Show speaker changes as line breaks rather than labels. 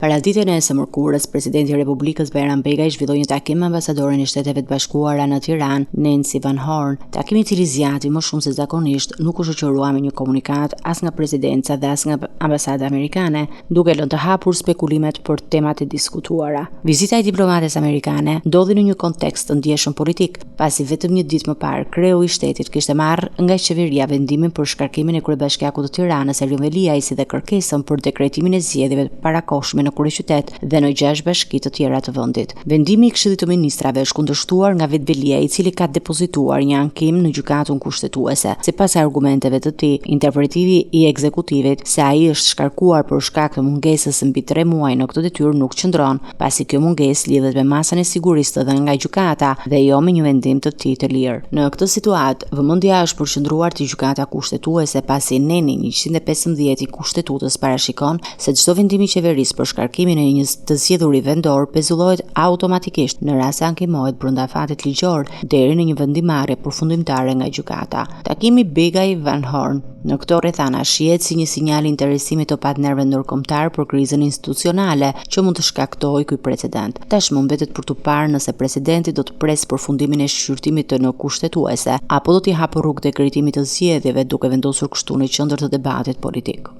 Paraditen e së mërkurës, Presidenti i Republikës Bajram Begaj zhvilloi një takim me ambasadoren e Shteteve të Bashkuara në Tiranë, Nancy Van Horn. Takimi i cili zgjati më shumë se zakonisht, nuk u shoqërua me një komunikatë as nga presidenca dhe as nga ambasada amerikane, duke lënë të hapur spekulimet për temat e diskutuara. Vizita e diplomates amerikane ndodhi në një kontekst të ndjeshëm politik, pasi vetëm një ditë më parë kreu i shtetit kishte marrë nga qeveria vendimin për shkarkimin e kryebashkiakut të Tiranës, Erion Veliaj, si dhe kërkesën për dekretimin e zgjedhjeve të parakohshme në kryeqytet dhe në gjashtë bashki të tjera të vendit. Vendimi i Këshillit të Ministrave është kundërshtuar nga vetë Veliaj, i cili ka depozituar një ankim në Gjykatën Kushtetuese. Sipas argumenteve të tij, interpretimi i ekzekutivit se ai është shkarkuar për shkak të mungesës mbi tre muaj në këtë detyrë nuk qëndron, pasi kjo mungesë lidhet me masën e sigurisë të dhënë nga gjykata dhe jo me një vendim të tij të lirë. Në këtë situatë, vëmendja është përqendruar te Gjykata Kushtetuese pasi neni 115 i Kushtetutës parashikon se çdo vendim i qeverisë për shkarkimin e një të zgjedhuri vendor pezullohet automatikisht në rast se ankimohet brenda afatit ligjor deri në një vendimmarrje përfundimtare nga gjykata. Takimi Begaj Van Horn në këto rrethana shihet si një sinjal interesimi të partnerëve ndërkombëtarë për krizën institucionale që mund të shkaktojë ky precedent. Tashmë mbetet për t'u parë nëse presidenti do të presë përfundimin e shqyrtimit të në kushtetuese apo do t'i hapë rrugë dekretimit të zgjedhjeve duke vendosur kështu në qendër të debatit politik.